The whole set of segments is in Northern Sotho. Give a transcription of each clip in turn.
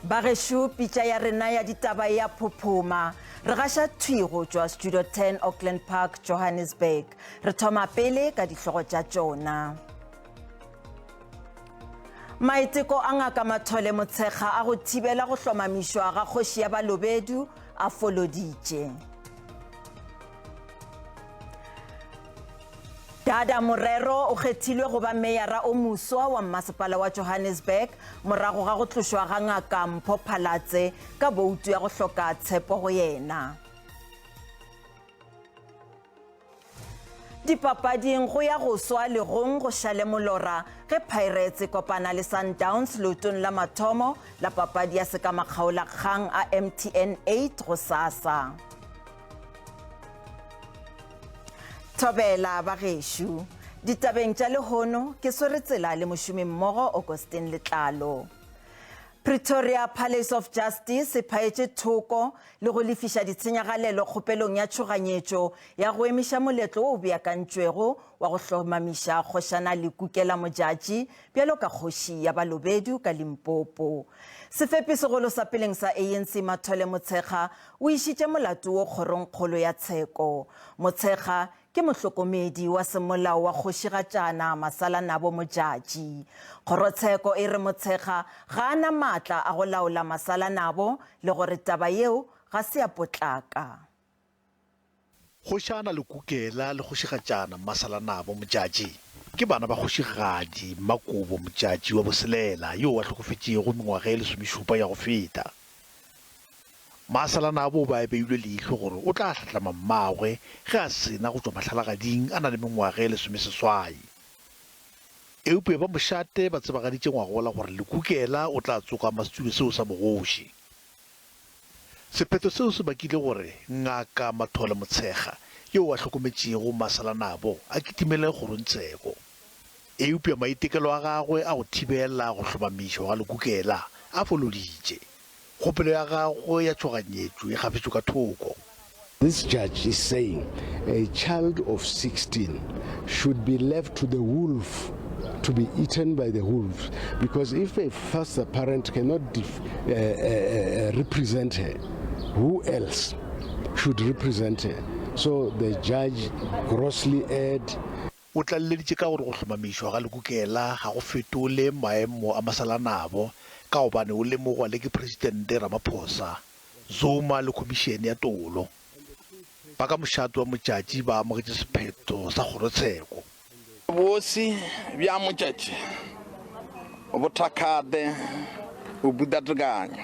Bagešo, pitša ya rena ya ditaba e a phophoma. Re gaša thwi go tšwa Studio 10 Auckland Park, Johannesburg. Re thoma pele ka dihlogo tša tšona. Maiteko a Ngaka Mathole Motshekga a go thibela go hlomamišwa ga kgoši ya Balobedu a foloditše. Dada Morero o kgethilwe go ba meyara o moswa wa mmasepala wa Johannesburg morago ga go tlošwa ga Ngaka Mpho Phalatse ka boutu ya go hloka tshepo go yena. Dipapading go ya go swa legong go šale molora ge Pirates e kopana le Sundowns leotong la mathomo la papadi ya sekamakgaolakgang a MTN 8 gosasa. Thobela bagešo. Ditabeng tša lehono ke swere tsela le mošomimmogo Augustine Letlalo. Pretoria Palace of Justice e phaetše thoko le go lefiša ditshenyagalelo kgopelong ya tšhoganyetšo ya go emiša moletlo wo o beakantšwego wa go hlomamiša Kgošana Lekukela Modjadji bjalo ka kgoši ya Balobedu ka Limpopo. Sefepi segolo sa peleng sa ANC Mathole Motshekga o išitše molato wo kgorongkgolo ya tsheko. Motshekga Ke mohlokomedi wa semolao wa Kgošigatšana Masalanabo Modjadji. Kgorotsheko e re Motshekga ga a na maatla a go laola Masalanabo le gore taba yeo ga se ya potlaka. Kgošana Lekukela le Kgošigatšana Masalanabo Modjadji ke bana ba Kgošigadi Mmakobo Modjadji wa boselela yoo a hlokofetšego mengwaga e lesomešupa ya go feta. Masalanabo o be a beilwe leihlo gore o tla hlatlama mmagwe ge a sena go tšwa mahlalagading a na le mengwaga e lesomeseswai. Eupša ba mošate ba tsebagaditše ngwagola gore Lekukela o tla tsokama setulo seo sa bogoši. Sephetho seo se bakile gore Ngaka Mathole Motshekga, yo a hlokometšego Masalanabo, a kitimele kgorongtsheko. Eupša maitekelo a gagwe a go thibela go hlomamišwa ga Lekukela a foloditše. Kgopelo ya gagwe ya tšhoganyetšo e gafetšwe ka thoko. This judge is saying a child of 16 should be left to the wolf to be eaten by the wolves because if a foster parent cannot def, uh, uh, uh, represent her, who else should represent her? So the judge grossly erred. O tlaleleditše ka gore go hlomamišwa ga Lekukela ga go fetole maemo a masalanabo ka gobane o lemogwa le ke Presidente Ramaphosa, Zuma le Khomišene ya Taolo. Ba ka mošate wa Modjadji ba amogetše sephetho sa kgorotsheko. Bogosi bja Modjadji bo thakgade go buda tekanyo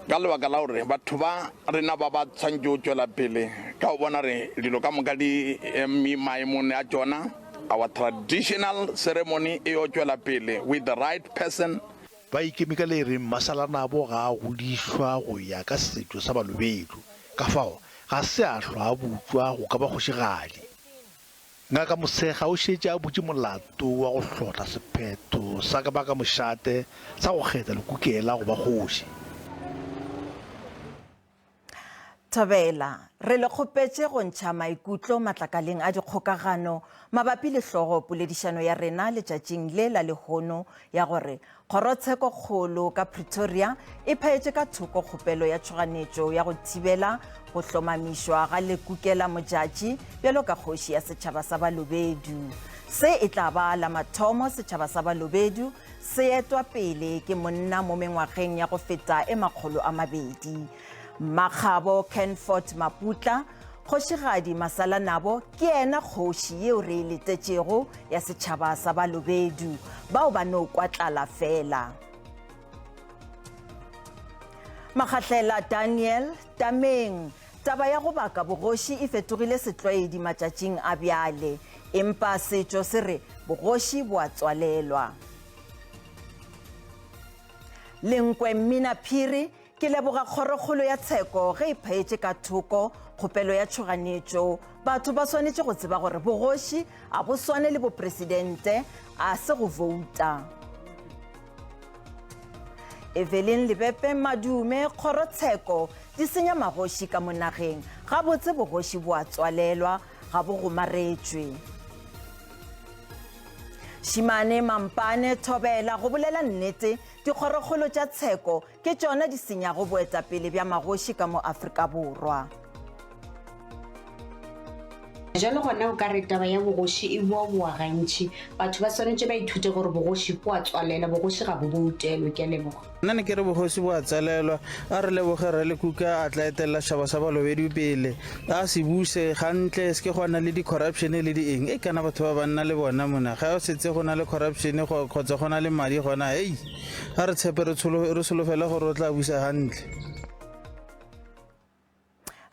ka lebaka la gore batho ba rena ba ba tshwanetše go tšwela pele ka go bona re dilo ka moka di eme maemong a tšona. Our traditional ceremony e yo tšwela pele with the right person. Ba ikeme ka le reng Masalanabo ga a godišwa go ya ka setšo sa Balobedu, ka fao ga se a hlwa a butšwa go ka ba kgošigadi. Ngaka Mosega o šetše a butše molato wa go hlotla sephetho sa ka ba ka mošate sa go kgetha Lekukela go ba kgoši. Thobela, re le kgopetše go ntšha maikutlo matlakaleng a dikgokagano mabapi le hlogo poledišano ya rena letšatšing le la lehono ya gore Kgorotshekokgolo ka Pretoria e phaetše ka thoko kgopelo ya tšhoganetšo ya go thibela go hlomamišwa ga Lekukela Modjadji bjalo ka kgoši ya setšhaba sa Balobedu. Se e tla ba la mathomo setšhaba sa Balobedu se etwa pele ke monna mo mengwageng ya go feta e 200. Mmakgabo Canford Maputla, Kgošigadi Masalanabo ke yena kgoši yeo re e letetšego ya setšhaba sa Balobedu, bao ba no kwa tlala fela. Makgahlela Daniel, Tameng, taba ya go baka bogoši e fetogile setlwaedi matšatšing a bjale, empa setšo se re bogoši bo a tswalelwa. Lenkwe Mmina Phiri, Ke leboga Kgorokgolo ya Tsheko ge e phaetše ka thoko kgopelo ya tšhoganetšo. Batho ba swanetše go tseba gore bogoši a bo swane le bopresidente, a se go vouta. Evelyn Lebepe Madume, Kgorotsheko di senya magoši ka mo nageng. Gabotse bogoši bo a tswalelwa, ga bo gomaretšwe. Šimane, Mampane, Thobela, go bolela nnete, dikgorokgolo tša tsheko ke tšona di senyago boetapele bja magoši ka mo Afrika Borwa. Bjale gona o ka re taba ya bogoši e boaboa gantši. Batho ba swanetše ba ithute gore bogoši bo a tswalelwa, bogoši ga bo boutelwe. Ke a leboga. Nna ne ke re bogoši bo a tsalelwa. A re leboge Rre Lekuka a tla etelela setšhaba sa Balobedu pele. A se buse gantle, se ke gwa na le di corruption le di eng. Ei kana batho ba banna le bona mona, ga setse go na le corruption kgotsa go na le madi gona hei. A re tshepe re solofele gore o tla busa gantle.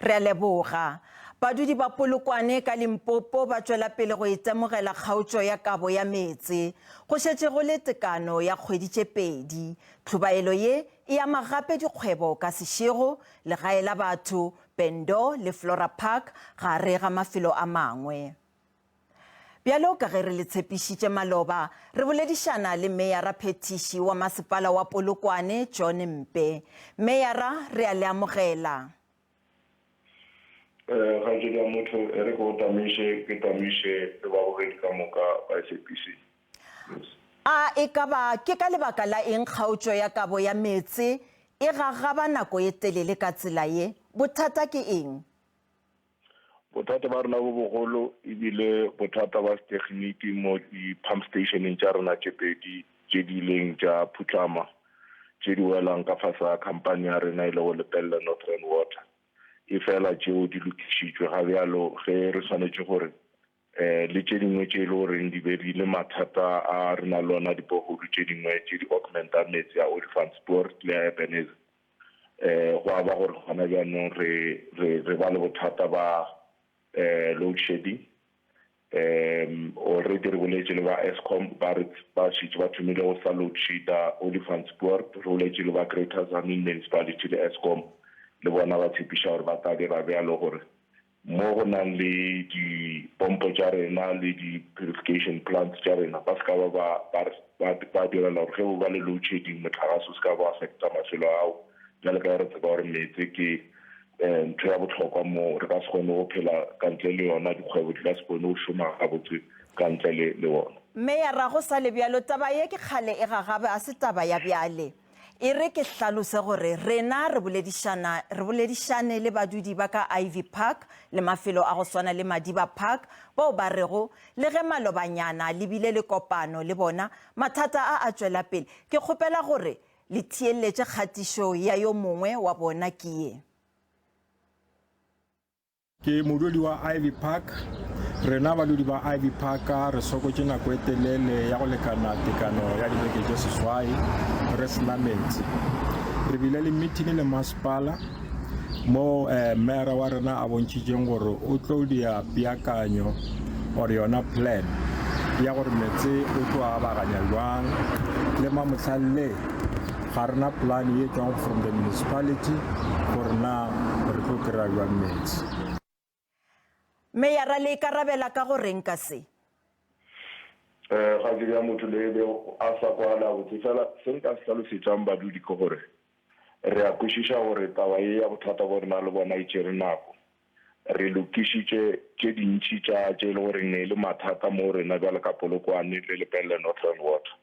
Re a leboga. Badudi ba Polokwane ka Limpopo ba tšwela pele go itemogela kgaotšo ya kabo ya meetse. Go šetše go le tekano ya kgwedi tše pedi. Tlhobaelo ye e ama gape dikgwebo ka Seshego, legae la batho, Pendo le Flora Park gare ga mafelo a mangwe. Bjalo ka ge re le tshepišitše maloba, re boledišana le Meyara Phethiši wa Masepala wa Polokwane, John Mpe. Meyara, re a le amogela. Eh, kgaetšedi ya motho, e re ke go tamiše, ke tamiše le babogedi ka moka ba SABC News. A e ka ba ke ka lebaka la eng kgaotšo ya kabo ya meetse e gagaba nako ye telele ka tsela ye? Bothata ke eng? Bothata ba rena bo bogolo e bile bothata ba setegniki mo di-pump stationeng tša rena tše pedi tše di ileng tša phuhlama tše di welang ka fase ga khamphani ya rena e lego Lepelle Northern Water. Efela tšeo di lokišitšwe ga bjalo ge re swanetše gore um le tše dingwe tše e le goreng di be di le mathata a re na le ona dipoholu tše dingwe tše di augmenta meetse a Olifantspoort le a Ebenezer um go a ba gore gona bjanong re re re ba le bothata ba um load shedding um already re boletše le ba Eskom ba re ba šetše ba thomile go sa load sheda Olifantspoort re boletše le ba Greater Tzaneen Municipality le Eskom le bona ba tshepiša gore ba tla dira bjalo gore Mo go nang le dipompo tša rena le di-purification plants tša rena, ba se ka ba ba, ba, ba, ba direla gore ge go ba le load shedding mohlagase o se ka ba affecta mafelo ao. Bjale ka ge re tseba gore meetse ke um ntho ya bohlokwa mo, re ka se kgone go phela ka ntle le yona, dikgwebo di ka se kgone go šoma gabotse ka ntle le, le ona. Meyara, go sa le bjalo, taba ye ke kgale e gagabe, a se taba ya bjale. E re ke hlalose gore rena re boledišana, re boledišane le badudi ba ka Ivy Park le mafelo a go swana le Madiba Park bao ba rego le ge malobanyana le bile le kopano le bona, mathata a a tšwela pele. Ke kgopela gore le theeletše kgatišo ya yo mongwe wa bona ke ye. Ke modudi wa Ivy Park. Rena badudi ba Ivy Park re sokotše nako e telele ya go lekana tekano ya dibeke tše seswai re se na meetse. Re bile le meeting le masepala mo eh, mera wa rena a bontšhitšeng gore o tlo dia peakanyo or yona plan ya gore meetse o tlo abaganya jwang le mamohla le Ga re na plan ye tšwago from the municipality gore na re tlo kry-a jwang meetse. Meyara le ikarabela ka go reng ka se? Eh, ga ke bja motho le be a sa kwale gabotse. Fela se nka se hlalosetšang badudi ke gore re a kwešiša gore taba ye ya bothata bo re na le bona e tšere nako. Re lokišitše tše dintši tša tše e le goreng ne e le mathata mo rena bjalo ka Polokwane le Lepelle Northern Water.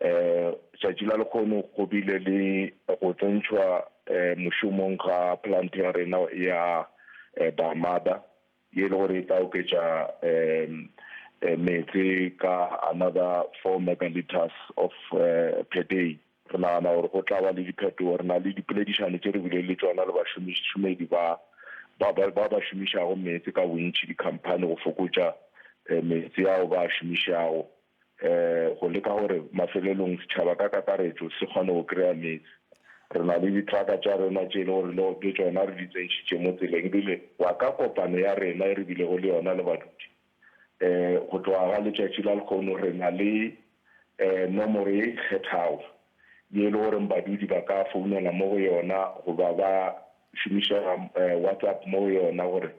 Um tšatši la lekgono go bile le go tsentšhwa um mošomong ga plant ya rena ya Barmada ye e le gore e tla oketša um meetse ka another 4 megaliters of per day. Re nagana gore go tla ba le diphetogo. Re na le dipoledišano tše re bileng le tšona le bašomedi ba ba ba ba šomišago meetse ka bontši, dikhamphani go fokotša meetse ao ba a šomišago. um go leka gore mafelelong setšhaba ka kakaretšo se kgone go kry-a meetse. Re na le ditraka tša rena tše e le gore le tšona re di tsentšhitše mo tseleng ebile wa ka kopano ya rena e re bilego le yona le badudi um go tloga ga letšatši la lekgono re na le um nomoro ye ikgethago ye e le goreng badudi ba ka founela mo go yona goba ba šomiša WhatsApp mo go yona gore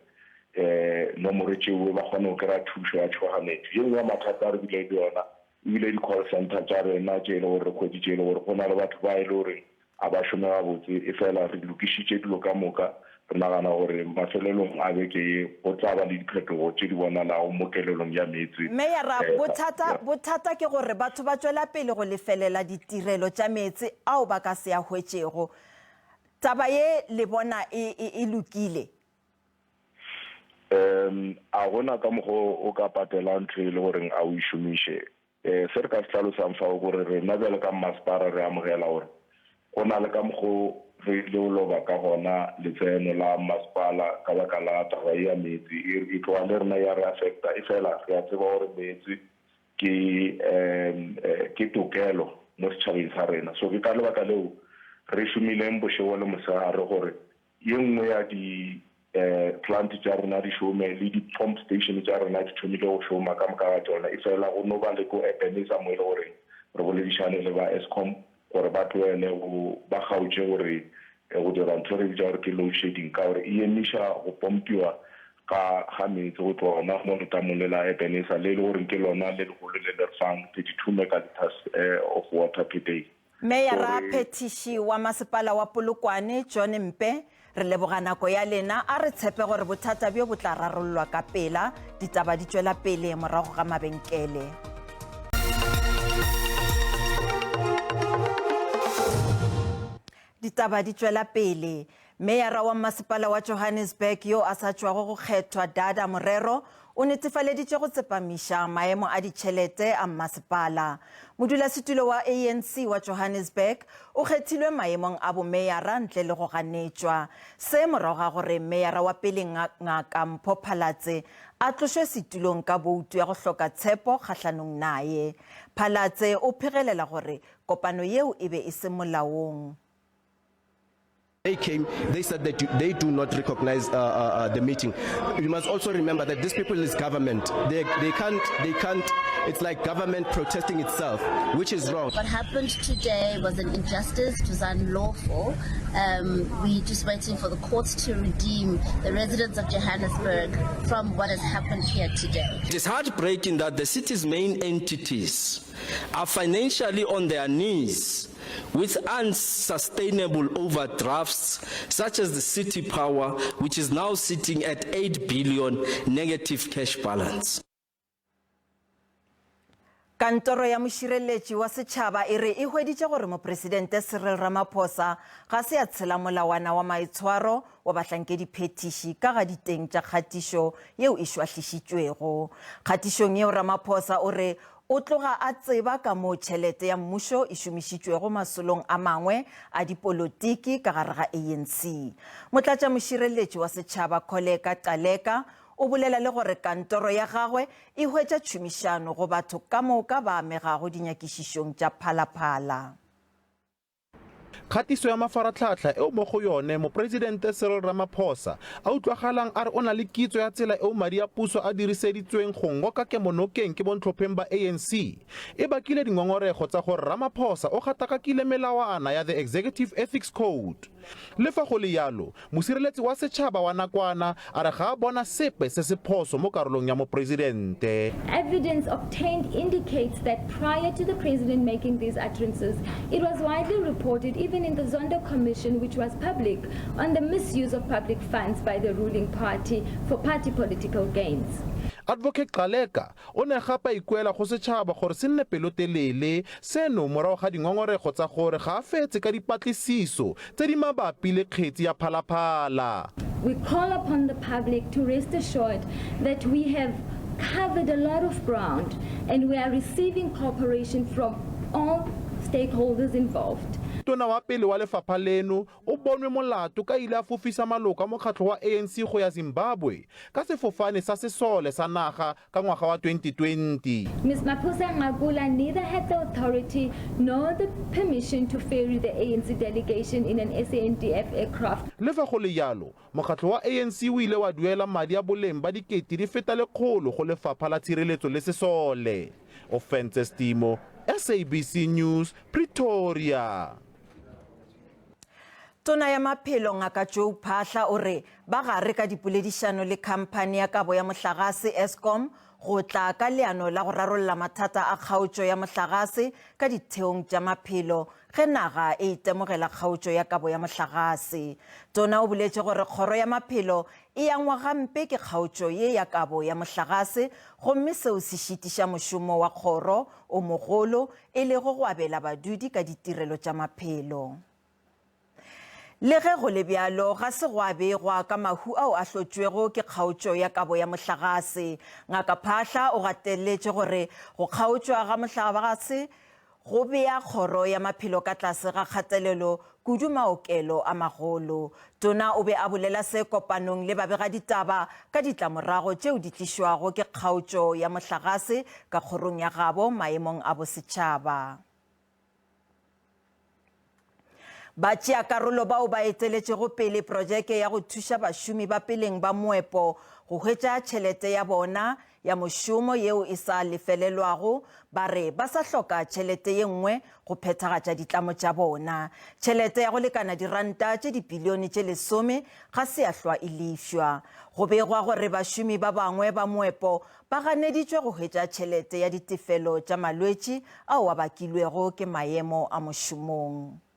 nomoro tšeo ba kgone go kry-a thušo ya tšhoganetšo. Ye nngwe ya mathata a re bile le yona ebile di-call center tša rena tše e le gore re hweditše e le gore go na le batho ba e le goreng a ba šome gabotse, e fela re lokišitše dilo ka moka. Re nagana gore mafelelong a beke ye go tla ba le diphetogo tše di bonalago mo kelelong ya meetse. Meyara, bothata, bothata ke gore batho ba tšwela pele go lefelela ditirelo tša meetse ao ba ka se a hwetšego. Taba ye le bona e, e, e lokile? Um, a gona ka mokgwa o ka patelang ntho e le goreng a o e šomiše. Um se re ka se hlalosang fao ke gore rena bjalo ka mmasepara re amogela gore go na le ka mokgo re ile go loba ka gona letseno la mmasepala ka baka la taba ye ya meetse. E, e tloga le rena ya re affecta, efela re a tseba gore meetse ke um ke tokelo mo setšhabeng sa rena. So ke ka lebaka leo re šomileng bošego le mosegare gore Ye nngwe ya di plant tša rena di šome, le di pump station tša rena di thomile go šoma ka moka ga tšona, efela go no ba le ko Ebenezer mo e le gore re boledišane le ba Eskom gore ba tlohele go, ba kgaotše gore go dira ntho e re bitša gore ke load shedding ka gore e emiša go pompiwa ga ga meetse go tloga gona mo letamong le la Ebenezer le e le goreng ke lona le legolo le le re fang 32 megalitres of water per day. Meyara Gore. Phethiši wa Masepala wa Polokwane, John Mpe, Re leboga nako ya lena. A re tshepe gore bothata bjo bo tla rarollwa ka pela. Ditaba di tšwela pele morago ga mabenkele. Ditaba di tšwela pele. Meyara wa Mmasepala wa Johannesburg yo a sa tšwago go kgethwa Dada Morero o netefaleditše go tsepamiša maemo a ditšhelete a mmasepala. Modulasetulo wa ANC wa Johannesburg o kgethilwe maemong a bomeyara ntle le go ganetšwa. Se morago ga gore meyara wa pele Ngaka Mpho Phalatse a tlošwe setulong ka boutu ya go hloka tshepo kgahlanong naye. Phalatse o phegelela gore kopano yeo e be e se molaong. They came, they said that they do not recognize uh, uh, uh, the meeting. You must also remember that these people is government. They, they can't, they can't, it's like government protesting itself, which is wrong. What happened today was an injustice, it was unlawful. Um, we're just waiting for the courts to redeem the residents of Johannesburg from what has happened here today. It is heartbreaking that the city's main entities are financially on their knees with unsustainable overdrafts such as the city power which is now sitting at 8 billion negative cash balance. Kantoro ya mošireletši wa setšhaba e re e hweditše gore Mopresidente Cyril Ramaphosa ga se a tshela molawana wa maitshwaro wa bahlankediphethiši ka ga diteng tša kgatišo yeo e šwahlišitšwego. Kgatišong yeo Ramaphosa o re O tloga a tseba kamoo tšhelete ya mmušo e šomišitšwego masolong a mangwe a dipolotiki ka gare ga ANC. Motlatšamošireletši wa setšhaba Kholeka Gcaleka o bolela le gore kantoro ya gagwe e hwetša tšhomišano go batho ka moka ba amegago dinyakišišong tša Phalaphala. Kgatiso ya mafaratlhatlha eo mo go yone Moporesidente Cyril Ramaphosa a utlwagalang a re o na le kitso ya tsela eo madi a puso a diriseditsweng go ngoka kemonokeng ke bontlhopheng ba ANC e bakile dingongorego tsa gore Ramaphosa o gatakakile melawana ya The Executive Ethics Code. Le fa go le yalo, Mosireletsi wa setšhaba wa nakwana a re ga a bona sepe se se phoso mo karolong ya mopresidente. Evidence obtained indicates that prior to the president making these utterances, it was widely reported, even in the Zondo Commission, which was public, on the misuse of public funds by the ruling party for party political gains. Advocate Gcaleka O ne gape a ikuela go setšhaba gore se nne pelotelele, seno morago ga dingongorego tsa gore ga a fetse ka dipatlisiso tse di mabapi le kgetsi ya Phalaphala. We call upon the public to rest assured that we have covered a lot of ground and we are receiving cooperation from all stakeholders involved. Tona wa pele wa lefapha leno o bonwe molato ka ile a fofisa maloko a mokgatlo wa ANC go ya Zimbabwe ka sefofane sa sesole sa naga ka ngwaga wa 2020. Ms Maphosa-Nqakula neither had the authority nor the permission to ferry the ANC delegation in an SANDF aircraft. Le fa go le jalo, mokgatlo wa ANC o ile wa duela madi a boleng ba dikete di feta lekgolo go lefapha la tshireletso le sesole. Ofentse Stimo, SABC News, Pretoria. Tona ya Maphelo Ngaka Joe Phaahla o re ba gare ka dipoledišano le khamphani ya kabo ya mohlagase Eskom go tla ka leano la go rarolla mathata a kgaotšo ya mohlagase ka ditheong tša maphelo. ge naga e itemogela kgaotšo ya kabo ya mohlagase. Tona o boletše gore kgoro ya maphelo e angwa gampe ke kgaotšo ye ya kabo ya mohlagase gomme seo se šitiša mošomo wa kgoro o mogolo e lego go abela badudi ka ditirelo tša maphelo. Le ge go le bjalo, ga se gwa begwa ka mahu ao a hlotšwego ke kgaotšo ya kabo ya mohlagase. Ngaka Phaahla o gateletše gore go kgaotšwa ga mohlagase go bea kgoro ya maphelo ka tlase ga kgatelelo, kudu maokelo a magolo. Tona o be a bolela se kopanong le babegaditaba ka ditlamorago tšeo di tlišwago ke kgaotšo ya mohlagase ka kgorong ya gabo maemong a bosetšhaba. Batšeakarolo bao ba eteletšego pele projeke ya go thuša bašomi ba peleng ba moepo go hwetša tšhelete ya bona ya mošomo yeo e sa lefelelwago ba re ba sa hloka tšhelete ye nngwe go phethagatša ditlamo tša bona. Tšhelete ya go lekana diranta tše dipilione tše lesome ga se ya hlwa e lefšwa. Go begwa gore bašomi ba bangwe ba moepo Ba ganeditšwe go hwetša tšhelete ya ditefelo tša malwetši ao a bakilwego ke maemo a mošomong.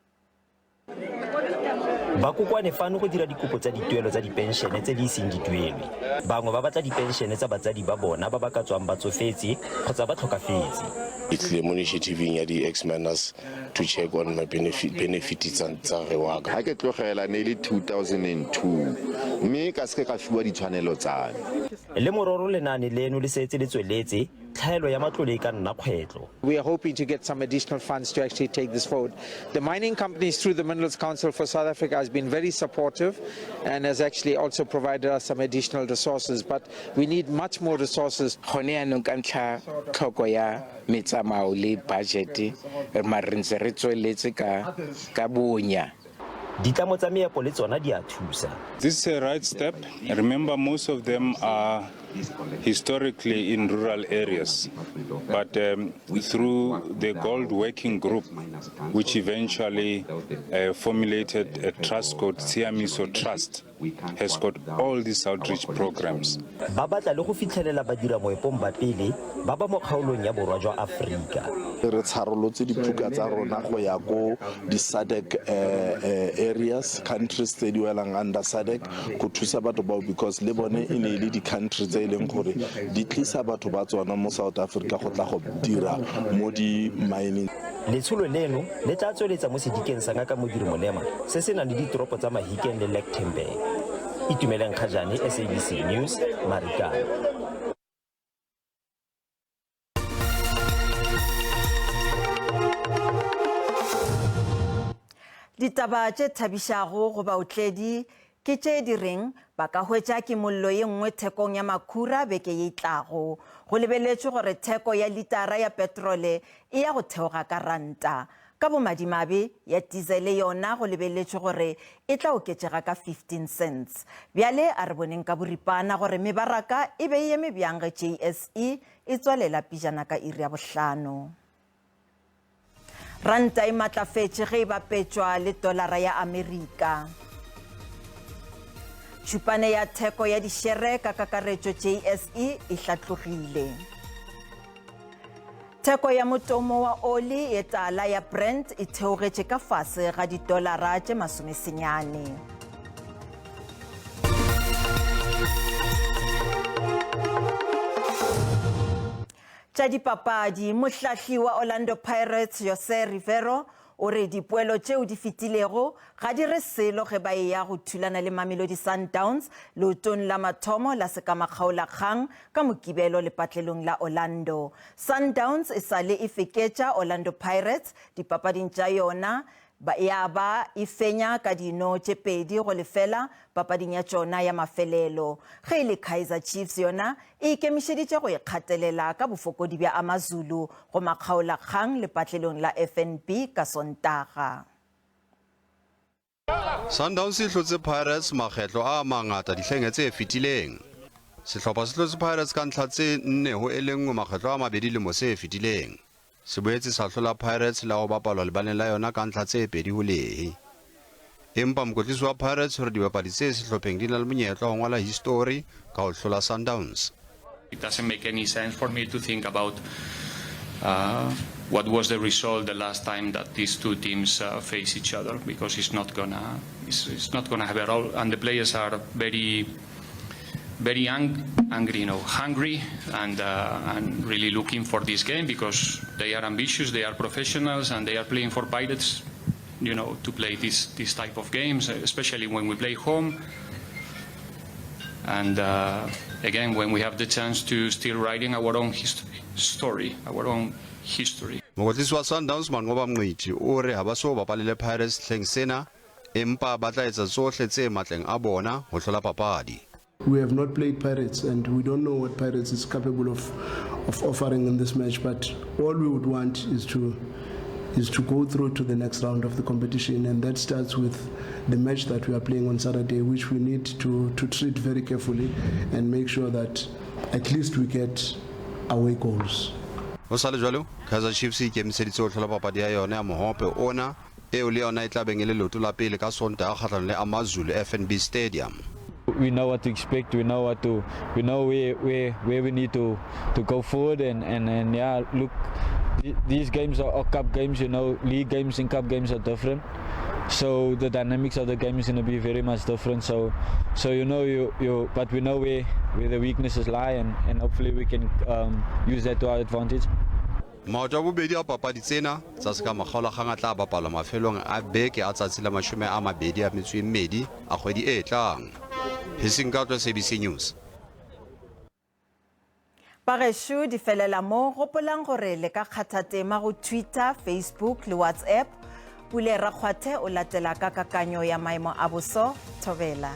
Ba kokoane fano go dira dikopo tsa dituelo tsa dipenšene tse di iseng di duelwe. Bangwe ba batla dipenšene tsa batsadi ba bona ba ba ka tswang ba tsofetse kgotsa ba tlhokafetse. Ke tlile mo initiative-ing ya di-ex-miners to check on my benefit benefit tsa tsa re wa ka. Ha ke tlogela ne e le 2002 mme ka se ke ka fiwa ditshwanelo tsa me. Le mororo lenaane leno le setse le tsweletse, tlhaelo ya matlole e ka nna kgwetlho. We are hoping to get some additional funds to actually take this forward. The mining companies through the Minerals Council for South Africa has been very supportive and has actually also provided us some additional resources, but we need much more resources. Gone yaanong ka ntlha tlhoko ya metsamao le budget, mare re ntse re tsweletse ka ka bonya. Ditlamo tsa meepo le tsona di a thusa. This is a right step. Remember, most of them are historically in rural areas, but um, through the Gold Working Group, which eventually uh, formulated a trust called Tshiamiso Trust, has got all these outreach programs. Ba batla le go fitlhelela badiramoepong ba pele ba ba mo kgaolong ya borwa jwa Afrika. Re tsharolotse diphuka tsa rona go ya ko di-SADC areas, countries tse di welang under SADC go thusa batho bao because le bone e ne e le di-country tse e leng gore di tlisa batho ba tsona mo South Africa go tla go dira mo di-mining. Letsholo leno le tla tsweletsa mo sedikeng sa Ngaka Modiri Molema se se nang le ditoropo tsa Mahikeng le Lichtenburg. Itumeleng Kgajane, SABC News, Marikana. Ditaba tše thabišago go baotledi ke tše di reng ba ka hwetša kimollo ye nngwe thekong ya makhura beke ye e tlago. Go lebeletšwe gore theko ya litara ya petrole e ya go theoga ka ranta. Ka bomadimabe, ya tizele yona go lebeletšwe gore e tla oketšega ka 15 cents. Bjale a re boneng ka boripana gore mebaraka e be e eme bjang ge JSE e tswalela pejana ka iri ya bohlano. Ranta e matlafetše ge e bapetšwa le tolara ya Amerika. Tšhupane ya theko ya dišere ka kakaretšo JSE e hlatlogile. Theko ya motomo wa oli ye tala ya Brent e theogetše ka fase ga didolara tše masomesenyane. Tša dipapadi, Mohlahli wa Orlando Pirates Jose Riveiro o re dipoelo tšeo di fetilego ga di re selo ge ba eya go thulana le Mamelodi Sundowns leotong la mathomo la sekamakgaolakgang ka Mokibelo lepatlelong la Orlando. Sundowns e sale e feketša Orlando Pirates dipapading tša yona Ba ya ba e fenya ka dino tše pedi go lefela papading ya tšona ya mafelelo. Ge e le Kaizer Chiefs yona e ikemišeditše go ikgatelela ka bofokodi bja AmaZulu go makgaolakgang lepatlelong la FNB ka Sontaga. Sundowns e hlotse Pirates makgetlo a mangata dihlenge tse fetileng. Sehlopha se hlotse Pirates ka ntlha tse nne ho e le nngwe makgetlo a mabedi lemo se fetileng. Se boetse sa hlola Pirates la ho bapalwa lebaleng la yona ka ntlha tse pedi ho lehe. Empa mokwetlisi wa Pirates o re dibapadi tse sehlopheng di na le monyetla wa ho ngola histori ka ho hlola Sundowns. It doesn't make any sense for me to think about uh, what was the result the last time that these two teams uh, face each other because it's not gonna it's, it's not gonna have a role and the players are very very ang angry you know hungry and uh, and really looking for this game because they are ambitious they are professionals and they are playing for Pirates you know to play this this type of games especially when we play home and uh, again when we have the chance to still writing our own history story our own history. Mokwetlisi wa Sundowns Manqoba Mngqithi o re ha ba so bapale le Pirates sehleng sena empa ba tla etsa tsohle tse matleng a bona ho hlola papadi. We have not played Pirates and we don't know what Pirates is capable of, of offering in this match but all we would want is to is to go through to the next round of the competition and that starts with the match that we are playing on Saturday which we need to, to treat very carefully and make sure that at least we get away goals. Ho sa le jwalo, Kaizer Chiefs e ikemiseditse ho hlola papadi ya yona ya mohope ona, eo le yona e tla beng e le leoto la pele ka Sontaha kgahlanong le AmaZulu FNB Stadium. We know what to expect, we know what to, we know where, where, where we need to, to go forward and, and, and yeah, look, these games are, are cup games, you know, league games and cup games are different. So the dynamics of the game is going to be very much different. So, so you know, you, you, but we know where, where the weaknesses lie, and, and hopefully we can um, use that to our advantage. Maoto a bobedi a papadi tsena tsa se ka makgaolakgang a tla bapalwa mafelong a beke a tsatsi la 22 a kgwedi e tlang. Hissing Katwa, SABC News. Bagešo di felela mo, gopolang gore le ka kgatha tema go Twitter, Facebook le WhatsApp. Pule Rakgwathe o latela ka kakanyo ya maemo a boso. Thobela.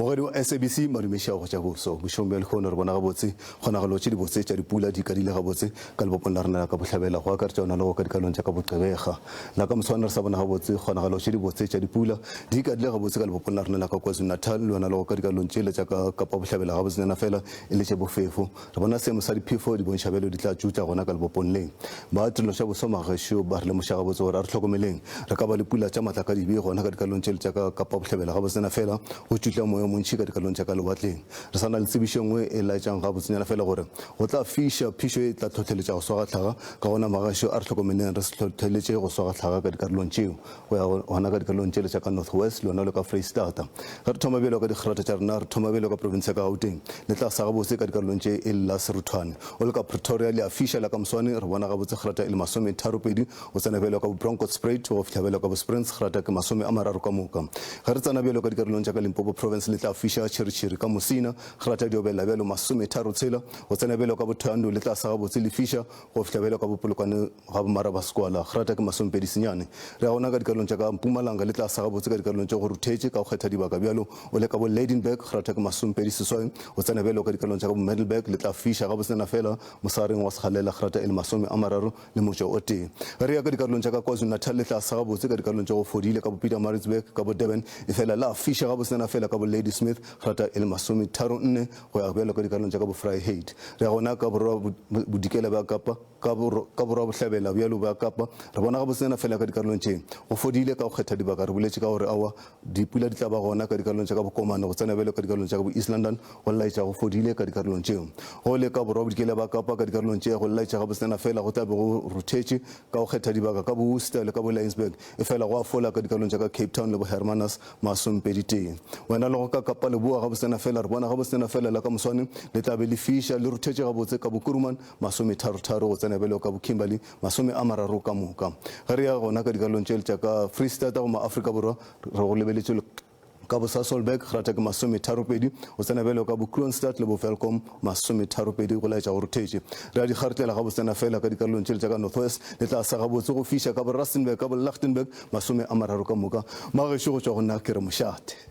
Mmogedi wa SABC Madumeša go tša boso bošegong bja lehono re bona gabotse kgonagalo tše dibotse tša dipula di kadile gabotse ka lebopong la rena la ka bohlabela go akaretša yona le go ka dikalong tša ka boqebega la ka moswane re sa bona gabotse kgonagalo tše dibotse tša dipula di kadile gabotse ka lebopong la rena la ka KwaZulu-Natal le yona le go ka dikalong tšele tša ka Kapa Bohlabela gabotsenyana fela e le tše bofefo Re bona seemo sa diphefo di bontšha bjalo di tla tšutla gona ka lebopong le. Ba tirelo tša boso magešo ba re lemoša gabotse gore a re hlokomeleng, re ka ba le pula tša matlakadibe gona ka dikarolong tšele tša ka Kapa Bohlabela gabotsenyana fela go tšutla moya o montši ka dikarolong tša ka lewatleng. Re sa na le tsebišo e nngwe e laetšang gabotsenyana fela gore go tla fiša, phišo e tla hlohleletša go swa ga hlaga, ka gona magešo a re hlokomeleng re se hlohleletše go swa ga hlaga ka dikarolong tšeo. Go ya gona ka dikarolong tšele tša ka North West le yona le ka Freistata. Ge re thoma bjalo ka dikgrata tša rena, re thoma bjalo ka province ya ka Gauteng. Le tla sa gabotse ka dikarolong tše e le la Seruthwane. O le ka Pretoria le a fiša la ka moswane, re bona gabotse kgrata e le masometharopedi. O tsena bjalo ka bo Bronkhorstspruit go fihla bjalo ka bo Springs, kgrata ke 30 ka moka. Ge re tsena bjalo ka dikarolong tša ka Limpopo province le tla fiša tšhiritšhiri ka Musina, kgrata di obelela bjalo masometharotshela. O tsena bjalo ka bo Thohoyandou le tla sa gabotse le fiša go fihla bjalo ka bo Polokwane ga bomarabasekwala, grata ke masomepedi senyane. Re ya gona ka dikarolong tša ka Mpumalanga le tlase gabotse ka dikarolong tše go ruthetše ka go kgetha dibaka bjalo o le ka bo Lydenburg, grata ke masomepedi seswai. O tsena bjalo ka dikarolong tša ka bo Middelburg le tla fiša gabotsenyana fela mosegareng wa sekgalela, grata e le masome a mararo le motšo o tee. Ge re ya ka dikarolong tša ka KwaZulu-Natal le tlase gabotse ka dikarolong tše go fodile ka bo Pietermaritzburg, ka bo Durban efela la fiša gabotsenyana fela ka bo Ladysmith, grata e le masometharonne. Go ya bjalo ka dikarolong tša ka bo-Vryheid. Re ya gona ka borwa bodikela bja Kapa, ka ka borwa-bohlabela bjalo bja Kapa. Re bona gabotsenyana fela ka dikarolong tše. Go fodile ka go kgetha dibaka. Re boletše ka gore aowa, dipula di tla ba gona ka dikarolong tša ka boKomane, go tsena bjalo ka dikarolong tša ka bo-East London, go laetša go fodile ka dikarolong tšeo. Go le ka borwa-bodikela bja Kapa ka dikarolong tše, go laetša gabotsenyana fela go tla be go ruthetše ka go kgetha dibaka ka bo-Worcester le ka bo-Laingsburg, efela go a fola ka dikarolong tša ka Cape Town le bo-Hermanus Masompeditee. Wena le go ka Kapa Leboa gabotsena fela, re bona gabotsena fela la ka moswane le tla be le fiša, le ruthetše gabotse ka bo Kuruman, masometharotharo, go tsena bjalo ka bo Kimberley, masome a mararo ka moka. Ge re ya gona ka dikarolong tše tša ka Freistata goba Afrika Borwa, re go lebeletše le ka bo Sasolburg, grata ke masometharopedi, go tsena bjalo ka bo Kroonstad le bo Welkom, masometharopedi, go laetša go ruthetše. Re a di kgartlela gabotsena fela ka dikarolong tšele tša ka North West, le tla sa gabotse go fiša ka bo Rustenburg, ka bo Lichtenburg, 30 ka moka. Magešo go tšwa go nna ke re mošate.